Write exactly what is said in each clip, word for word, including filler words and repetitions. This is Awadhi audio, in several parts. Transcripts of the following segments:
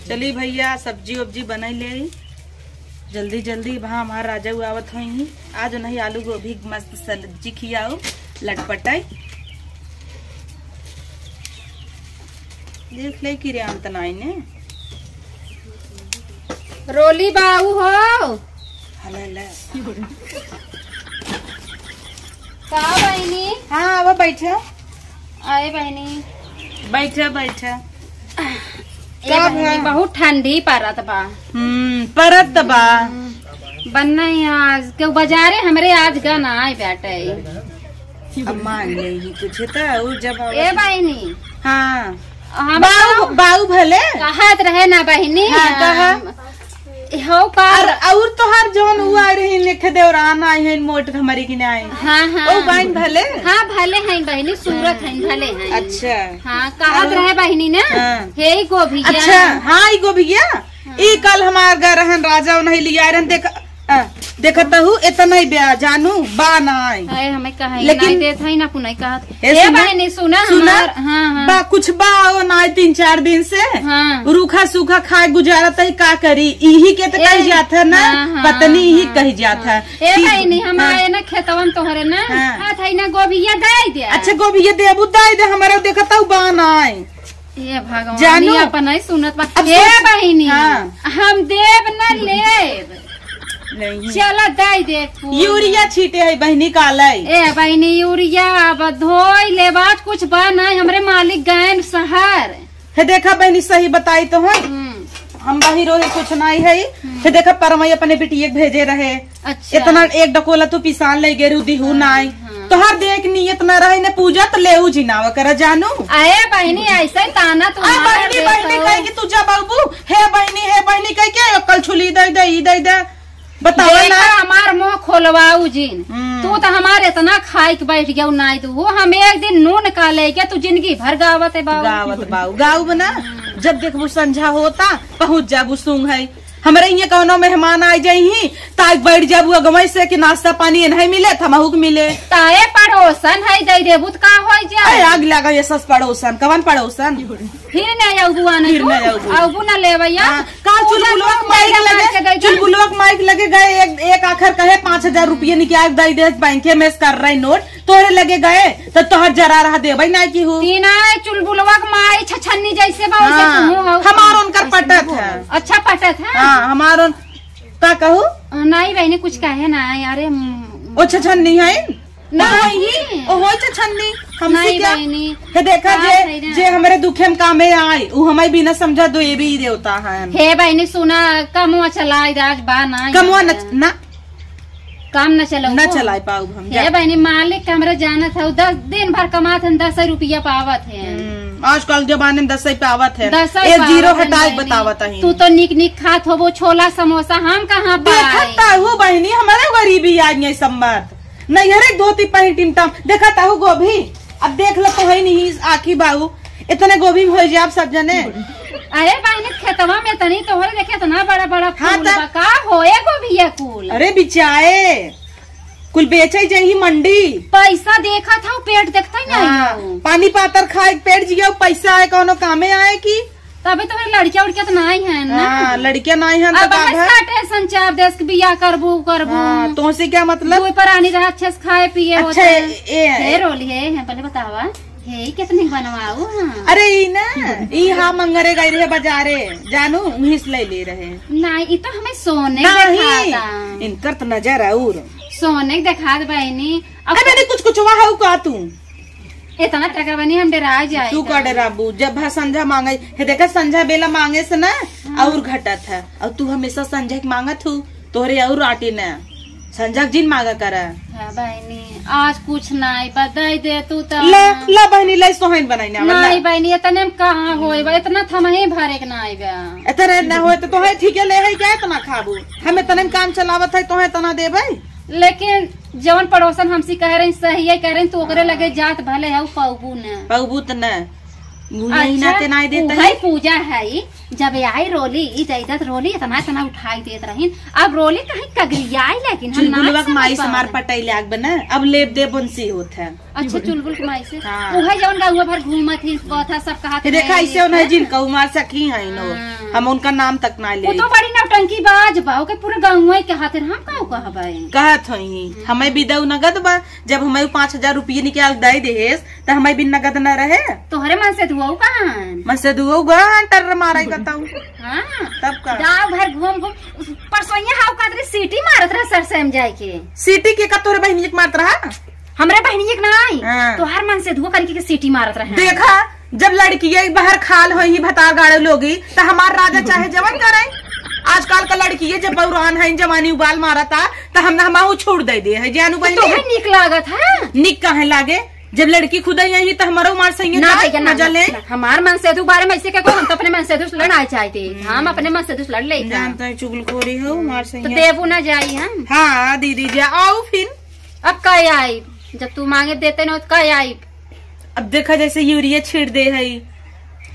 चली भइया, सब्जी उब्जी बनाई ले, जल्दी जल्दी। वहाँ हमार राजा उ आवत होइहीं, आज उन्हीं आलू गोभी क मस्त सब्जी खियाउ, लटपटाई। देख ले कि रे अंत नाई ने। रोली बाऊ हो। हला, हला। का बहिनी? हाँ, आवा बैठा। आए बहिनी। बैठा, बैठा। ए का बहिनी, भा? बहुत ठंडी परत बा। हम्म, परत बा। हम्म, बन्ना ही आज केहू बाजारे हमरे आज गा ना आए बाटे। अब मांग ले ही कुछ त, और जब ए बहिनी। हाँ। हम बाऊ, बाऊ भले। कहत रहे ना बहिनी, हाँ, कहा। हम, हो का? और, और तोहार जौन उ आ रही, लेखे देवरान आई है, मोट हमरी की नहीं। हाँ, हाँ। ओ बहिन भले? हाँ, भले हैं बहिनी, सूरत हैं, भले हैं। अच्छा। हाँ, कहत और रहे बहिनी ना, हाँ। हे गोभिया। अच्छा, हाँ, ई गोभिया। हाँ। ई कल हमार घर रहन, राजा उन्हीं लिया रहन, देख, आ, देखत हूँ, इतना ही ब्या-, जानू, बा नाई। हाय, हमें कहा ही लेकिन नाई देत है ना, कुनाई कहत। ए, ए सुना, बहिनी, सुना सुना, हमार, हाँ, हाँ। बा, कुछ बा, ओ नाई तीन चार दिन से। हाँ। रूखा सूखा खाए गुजारत है, का करी? इही के त ए, कही जात है ना, हाँ, हाँ, पत्नी ही हाँ, कही जात हाँ। है ए कि बहिनी, हम हाँ। आए ना खेतवन तोहरे ना, हाँ। हाथ है ना गोभिया दे दे। अच्छा, गोभिया देबू, दे दे, हमारा देखत हूँ, बा नाई। ए भगवान, जानू, ई अपन नहीं सुनत बा। अब ए सोच बहिनी, हाँ। हम देब न लेब। नहीं। चला दे दे फूल। यूरिया छीटे है बहिनी, काले। ए बहिनी, यूरिया अब धोई लेब, आज कुछ बा नहीं, हमरे मालिक गए न शहर। हे देखा बहिनी, सही बताई तो है। हम्म। हम बाहिर ओहिर कुछ नहीं है। हम्म। हे देखा, परमई अपने बिटिया के भेजे रहे। अच्छा। इतना एक डकोला तू पिसान ले गे रू दिहू हाँ, नाई। हाँ। तोहार देख नियत ना रहे ने पूजा त लेहू जिनावा करा जानू। अरे बहिनी, ऐसे ताना तू आ मार बहिनी, देत बहिनी हो। कहे कि तू जब अबू, हे बहिनी, हे बहिनी कह के कल छुली दे दे, ई दे दे। बतावा देखा ना। हमार मुंह खोलवाऊ जिन। हम्म। तू तो हमार इतना खाई के बैठ गया नाई तू। वो हम एक दिन नून का लेके तू जिंदगी भर गावत है बाऊ। गावत बाऊ, गाऊ बना। हम्म। जब देखबू संझा होता, पहुंच जाबू सूंघ है। हमरे इहाँ कौनो मेहमान आ जाइहीं, ताई बैठ जाबू अगवई से कि नाश्ता पानी इन्हें मिले, त हमहू के मिले। ताए पड़ोसन है, दे देबू त का होई जाए? अरे आग लगा ये सस पड़ोसन, कवन पड़ोसन? फिर नहीं अउबू आने फिर तू? नहीं अउबू। अउबू ना लेवैया। हाँ, काल पूजा चुलबुलवा के तो माइक पहले लगे, मार के दे दे। चुलबुलवा के माइक लगे गए, एक, एक आखर कहे पाँच हजार रुपये निकाल दे दे, बैंके में से कर रही नोट। तोहरे लगे गए, त तोहर जरा रहा देबै नाई की हो। तीना चुलबुलवा के माई छछन्नी जैसे बा, वैसे हाँ, तू हो। हमार उनकर पटत है। अच्छा पटत है? हाँ, हमार उन-, का कहू? नहीं बहिनी, कुछ कहे ना, अरे, म-, ओ छछन्नी है? नहीं। ओ होई छछन्नी, हमसे नहीं क्या? बहिनी। हे देखा, का जे, है ना? जे हमरे दुखे में कामे आए, उ हमारे बिना समझा दो, ये भी देवता है। हे बहिनी, सुना, कमवा चलाई, आज बा ना कमवा न, यहाँ। ना। काम न चलाऊ न को? चलाए पाऊ हम, हे जा। बहिनी, मालिक के हमरे जानत हऊ, दस दिन भर कमात हन, दस रुपया पावत है। हम्म, आजकल जमाने में दस पावत है। दस एक जीरो पावत है हटाए बहिनी। बतावत है। तू तो निक निक खात होबो, छोला समोसा, हम कहाँ पाए? देखत हऊ बहिनी, हमारे गरीबी आ गई संबाद। नैहरे धोती पहिन टिमटम, देखत हऊ गोभी, अब देख ल तो है नहीं आखी बाऊ, इतने गोभी में हो जाए आप सब जने। अरे बहिनी, खेतवा में तनी तोहरे देखे इतना बड़ा बड़ा हाँ, फूल त बा, का होए गोभिया कुल? अरे बिचाए, कुल बेचे जाई मंडी। पैसा देखत हऊ, पेट देखत ही नहीं हाँ, हऊ। पानी पातर खाए, पेट जिया, पैसा आए, कौनो कामे आए की? तबे तो मेरे लड़किया उड़किया तो नहीं है ना। हाँ, लड़किया नहीं है अब तो का बस है? काटे संचार देश के बियाह करबू, करबू। हाँ, तोहसे क्या मतलब? कोई परानी रहा, अच्छे से खाए पिए अच्छा, होते। ए, ए, हे रोली है, है, पहले बतावा। हे, कितने बनवाऊ, हाँ। अरे, ई ना, ई हाँ मंगरे गई रहे बाजारे, जानू, उहीं से ले ले रहे। नहीं, ई तो हमें सोने नहीं, दिखाता। इनकर तो नजर और। सोने दिखात बहिनी। अब अरे, नहीं, कुछ, कुछ वहाँ हऊ का तू? इतना टका बनी हम डेरा जाए तू का का? डेराबू? जब भा संझा मांगे, हे देखा संझा बेला मांगे से ना हाँ। और घटत है, और तू हमेशा संझा के मांगत हू, तोहरे और आटी न संझा के जिन मांगा कर। हाँ बहिनी, आज कुछ नाई बा, दे दे तू तो। ला, ला बहिनी, ला सोहन बनाई ना, ला। नाई बहिनी, इतने में कहाँ होए बा, इतना थमहे भरे के नाई बा। इतने ना होए तो तोहे ठीक है, ले है क्या इतना खाबू? हम इतने में काम चलावत है, तोहे इतना देबे। लेकिन जवन पड़ोसन हमसे कह रही सही है, कह रही तू ओकरे लगे जात भले हऊ, पौबू न। पौबू त न। मुझे ही अच्छा, नाते नाई देता उहई है। पूजा है, जब आई रोली, ई दे दत रोली, इतना, इतना उठाई देत रहीन। अब रोली कहीं कगरियाई, लेकिन हम ना चुलबुलवा के समझ माई से मार पावत है। पटैले आग बना, अब लेब देब उनसे होत है। अच्छा, चुलबुल के माई से? हाँ। उहई जवन गउआ भर घूमत ही, कथा सब कहा ये देखा, ऐसे उन्हें जिन कहू मार सकी है नो। हाँ। हम उनका नाम तक ना ले। वो तो बड़ी नौटंकी बाज बा, ओके पूरा गाँव के हाथे हम काऊ कहबै। कहत होई, हमें भी दऊ नगद बा, जब हमें पाँच हजार रुपये निकाल दे देहेस, त हमें भी नगद न रहे। तोहरे मन से दुआऊ कहाँ? मन से दुआऊ गहन टर मारे गताऊ। हाँ। तब का? गाँव भर घूम घूम, उस परसोइया हाउ कादरे सीटी मारत रहा सर से हम जाए के। सीटी के का तोहरे बहिनी के मारत रहा? हमरे बहिनी के नाई, हाँ। तोहार मन से दुआ करके के सीटी मारत रहे। देखा, जब लड़की एक बाहर खाल होई ही भतार गाड़े लोगी, त हमार राजा चाहे जवन करे। आजकल का लड़की ये जब बौरान है, जवानी उबाल मारता, त हम ना हमाहू छोड़ दे दे है, जानू तो बहिनी। तोहे निक लागत है? निक काहे लागे? जब लड़की खुद आई है, त हमारो मार सही ना था, भैया, ना, मजा ना, ले। ना, हमार मन से तू बारे में ऐसे कहो, हम तो अपने मन से तू लड़ाई चाहते हैं। हम अपने मन से तू लड़ ले जानते हैं, चुगलखोरी हो, मार सही तो है। देबू ना जाई हम। हाँ, दीदी जी, आओ फिर। अब का आई? जब तू मांगे देते ना, तो का आई? अब देखा, जैसे यूरिया छीट दे है,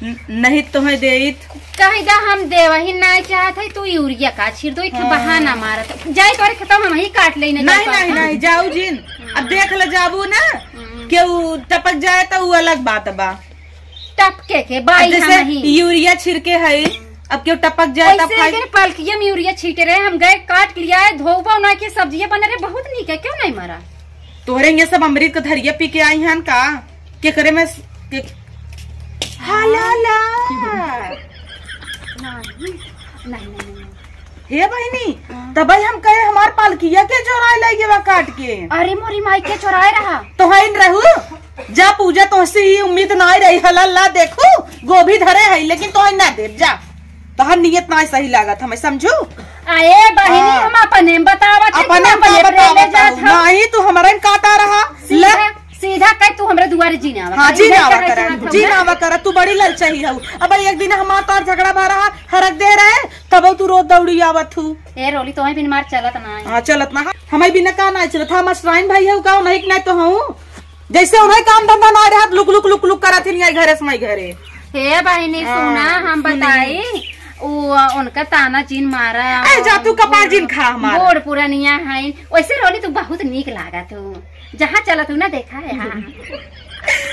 न-, नहीं तो है देइत। कह दा, हम देवा ही ना चाहत है, तू यूरिया का छीट दो, एक हाँ। बहाना मारत। जाए तोरे खेतवा में हम ही काट लेने नहीं, जाए नहीं, पास। नहीं, जाऊ जिन। अब देख ले, जाबू ना, हम्म। केहू टपक जाए तो वो अलग बात बा। टपके के अब बाई जैसे हम ही। यूरिया छिड़के है, अब केहू टपक जाए तब वैसे खाई। लेकिन पलकिया में यूरिया छीटे रहे, हम गए काट लिया है, धोबा ना के सब्जिया बने रहे, बहुत नीक है, क्यों नहीं मरा? तोहरे ये सब अमृत के धरिया पी के आई हन का? के करे में स-, के, हाला ला। नहीं, नहीं, नहीं, नहीं। हे बहिनी, हाँ। तबई हम कहे हमार पालकिया के चोराए लइ गवा काट के। अरे मोरी माई के चोराए रहा। तो हइन रहू, जा पूजा तोहसे ही उम्मीद नाई रही। हला ला देखू, गोभी धरे है लेकिन तोहइ ना देब जा। तोहर नियत नाई सही लागत हमें, समझू? अरे बहिनी, हाँ। हम अपने में बतावत है, अपने तू में अपने बतावत प्रेम में जात हऊ। हो। नहीं, तू हमारे में काटा रहा। सीधा, ले। सीधा कह तू हमरे दुआरे जी ना आवा हाँ, कर। जी इधर ना आवा कहे कर, जात जी हऊ ना ना। आवा कर, तू बड़ी ललचाई हऊ। अब एक दिन हमार तार झगड़ा भा रहा, हरक दे रहे, तब तू रोज दौड़ी आवत हू। ए रोली, तोहे बिन मार चलत ना है। हाँ, चलत ना। हमें बिना का ना चलत, हम असराइन भाई हऊ का, नहीं कि नहीं तो हऊ। जैसे उन्हें काम धंधा ना रहा, लुक लुक लुक लुक करत ही नहीं आई घरे से मैं घरे। हे बहिनी, हाँ, सुना, हम सुनी। बताई, उ, उनका ताना जिन मारा। ए, जा तू कपार जिन खा हमारा। बूढ़ पुरनिया हइन। वैसे रोली तू बहुत नीक लागत हू, जहाँ चलत हू ना देखा है, हाँ।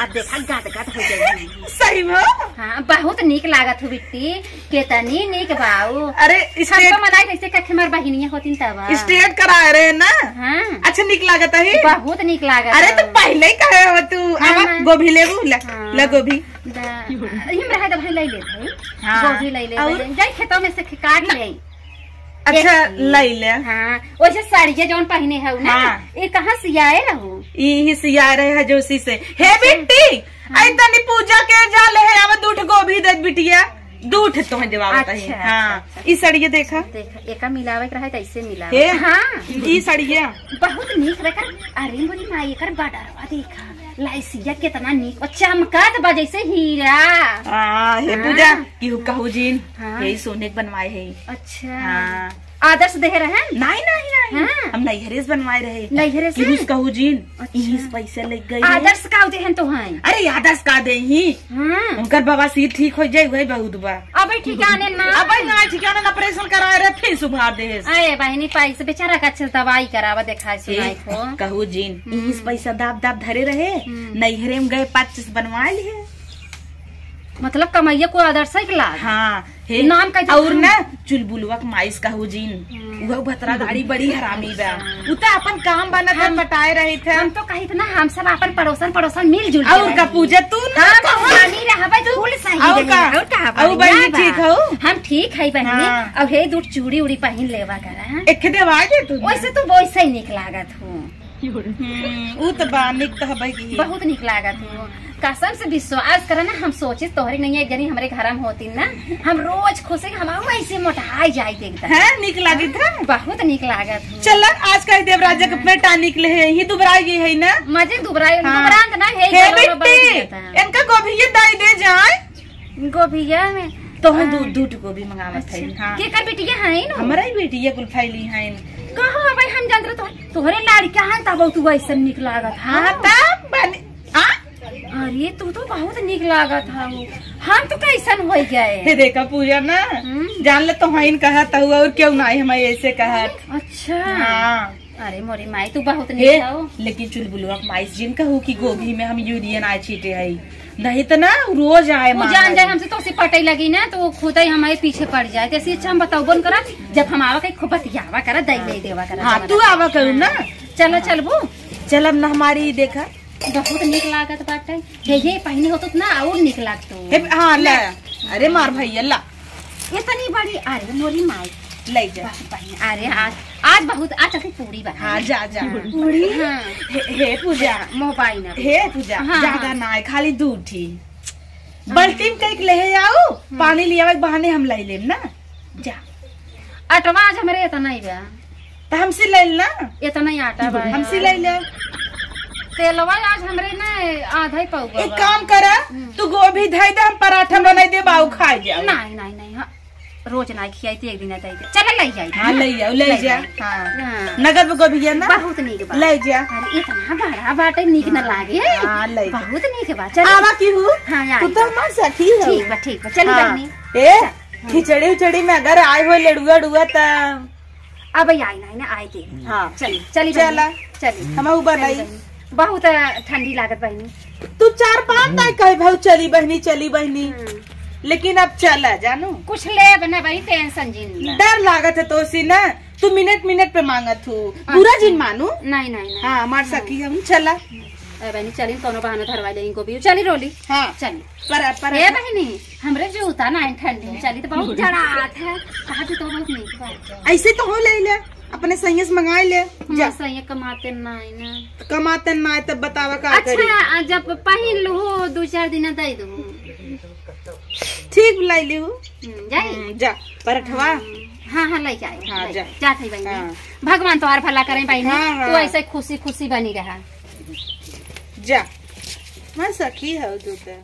अब देखा गद गद हो गई। सही में? हाँ, बहुत नीक लागत हू बिट्टी, केतनी नीक बाऊ। अरे, हम straight तो मनाई जैसे कखे मार बहिनिया होतिन तब। Straight कराए रहे ना? हाँ। अच्छा, नीक लागत है? बहुत नीक लागत अरे, है। तो पहले ही कहे हो तू, हाँ, आवा, हाँ। गोभी लेबू? ले, हाँ। ले गोभी। दा-, इही में रहे तो भाई ले ले भाई। हाँ। गोभी ले ले और? भाई। जाई खेतों में से काट ले। अच्छा, एक ले ले। हाँ, वैसे साड़िया जौन पहिने हऊ ना, हाँ। ये कहाँ सियाए रहू? यही सियाए रहे है जोशी से। हे अच्छा। बिट्टी, हाँ। आई तनी पूजा के जा ले है, आवा दू ठे गोभी दे बिटिया। दू ठे तोहे देवावत है। अच्छा, हाँ, अच्छा, अच्छा। ई साड़िया देखा। देखा, एका मिलावे के रहे तो ऐसे मिलावे। हे, हाँ। ई साड़िया। बहुत नीक रखा। अरे मोरी माई, एकर बॉर्डरवा देखा। लाइसिया कितना नीक बा, चमकत बा जैसे हीरा। आ, हे हाँ। पूजा, केहू कहू जिन, हाँ। यही सोने के बनवाए है। अच्छा। हाँ। आदर्श देहे रहे? नहीं, नहीं, नहीं। हाँ। हम नैहरे से बनवाए रहे। नैहरे से? केहू से कहू जिन, अच्छा। इही से पैसा लग गई है। आदर्श का देहन तो हैं? अरे, आदर्श का दे ही। हाँ। उनकर बवासीर ठीक हो जाए, वही बहुत बा। अबे ठिकाने ना। अबे ना ठिकाने ना, operation कराए रहे, फिर सुधार दे है। अरे बहिनी, पैसा बेचारा का अच्छा दवाई करावा, देखाए सुनाई ए, को। कहू जिन, हम्म। इही से पैसा दाब दाब धरे रहे, हम्म। नैहरे में गए, पच्चीस बनवा लिए। मतलब कमैया को आदर्श है कि लाग? हाँ, हे, नाम का और ना, चुलबुलवा के माइस कहू जिन, हम्म। उहो भतरा गाड़ी बड़ी हरामी बा। उ त अपन काम बनत है, हम, पटाए रही थे। हम तो कही थे ना, हम सब अपन पड़ोसन, पड़ोसन मिलजुल के और का रही। पूजा, तू ना हम कहो। रानी रहबे, तू फूल सही और रही। का? और का और हमारी बहिनी ना ठीक बा। हो? हम ठीक है बहिनी। हाँ। और हे दू चूड़ी उड़ी पहिन लेवा करा। एक दे आवाज है तू। वैसे तो वैसे ही निक लागत हो। हम्म, उ त बा, निक त हबे की। बहुत निक लागत हो। कसम से विश्वास करा ना, हम सोचे तोहरे नहीं एक जनी हमरे घर में होती ना, हम रोज खुशी हम वैसे मोटाई जाई एकदम। हैं, निक लागित है? बहुत निक लागत हो। चल, आज कह देवराजा के हाँ। अपने टानिक ले है, ही दुबराई गई है ना? मजे दुबराई, हाँ। दुबरान त ना है, हे गला बिट्टी, बंद रहता है। इनका गोभी ये दाई दे जाए। गोभिया में, तोहे दू, हाँ। दू ठो गोभी मंगावत अच्छा। है, हाँ। केकर बिटिया है ना? हमरा ही बिटिया कुल फैली है। कहाँ भाई, हम जानत रहे तो, तोहरे लाड़का है, तब तू ऐसन निक लागत है। हाँ, तब बन-, आ? अरे, तू तो बहुत निक लागत है। हम तो कैसन हो गए? हे देखा पूजा ना, हम्म। जान ले तो हईन कहत हऊ और क्यों ना हमें ऐसे कहत। अच्छा। हाँ। अरे मोरी माई, तू बहुत ए, निक हो। लेकिन चुलबुलवा के माई से जिन कहू कि गोभी में हम यूरिया ना छीटे हई। नहीं तो ना, रोज आए वो मार जान जाए। हमसे तो उसे पटई लगी ना, तो वो खुद ही हमारे पीछे पड़ जाए। तो ऐसी अच्छा हम बताओ बोन करा, जब हम आवा कहीं खूब बतियावा करा, दई ले देवा करा, हाँ, जमा तू रहा। आवा करू ना। चलो, चलबू। चल, अब ना हमारी देखा। बहुत नीक लागत बाटे। हे, ये पहिने होत ना, और नीक लागतो। हे, हाँ, ले। ले। अरे मार भैया, ला। इतनी बड़ी, अरे मोरी माई। ले जा। वाह, बहिन, अरे आज, आज बहुत, आज चलती पूरी बा। हाँ, जा, जा। पूरी? हाँ। हे, हे पूजा। मोबाइल ना। हे पूजा, हाँ, ज्यादा हाँ। ना है, खाली दू ठी। हाँ। बाल्टी में कइक ले आओ, हम्म। पानी लियावे के बहाने हम ले लेम ना। जा। अटवा आज हमरे इतना ही बा। त हमसे ले लेना। इतना ही आटा बा। हमसे ले ले। तेलवा आज हमरे ना आधा ही पौवा एक बा। काम करा, हम्म। तू गोभी धई दे, हम पराठा बनाई दे, बाऊ खा जाओ। नहीं, नहीं, नहीं, हाँ। रोज ना खियाई थी, एक दिन आता ही। चल ले जाई। हाँ, ले जाओ, ले ले जा। जाई। हाँ। हाँ। नगद में गोभी है ना? बहुत नीक बा। ले जा। अरे, इतना बड़ा बाटे, नीक ना लागे। हाँ, ले जा। बहुत नीक बा। चल। आवा की हूँ? हाँ, तू आई तो बा। हमार सखी हो। ठीक बा, ठीक बा। चल हाँ। बहिनी। ए, चल। खिचड़ी उचड़ी में अगर आए हो लड़ुआ डुआ त अब आई ना, ना आए के। हाँ। चली, चली चला। बहिनी, चली। हम ऊ बनाई। चली बहिनी। बहुत ठंडी लागत बहिनी। तू चार पाँच ताई कहे भाऊ चली बहिनी, चली बहिनी। हम्म। लेकिन अब चला जानू। कुछ लेब ना बहिनी, टेंशन जिन ले। डर लागत है तोसी ना, तू मिनट मिनट पे मांगत हूँ। अच्छा। बुरा जिन मानू। नहीं, नहीं, नहीं। हाँ, हमार हाँ। सखी हम चला। ए बहिनी चली, कौनो बहाना धरवा ले इनको भी। चली रोली। हाँ। चली। पर, पर ए बहिनी, हमरे जूता ना ठंडी में चली तो बहुत जड़ात है। कहा जूता बहुत नीक बा। ऐसे तो हो ले ले, अपने सैया से मंगाई ले। हमार जा। सैया कमाते ना है ना। कमाते ना है तब बतावा का अच्छा, करी? आ, जब पहिन लू दो चार दिन दे दू। ठीक लाई ली हूँ। हम्म, जाई? हम्म, जा, परठवा। हम्म, हाँ, हाँ, ले जाए, हाँ, ले जा। जाए। जात है बहिनी। हाँ। भगवान तोहार भला करें बहिनी। हाँ, हाँ। तू ऐसे खुशी खुशी बनी रहा। जा, मैं सखी हूँ तू तो।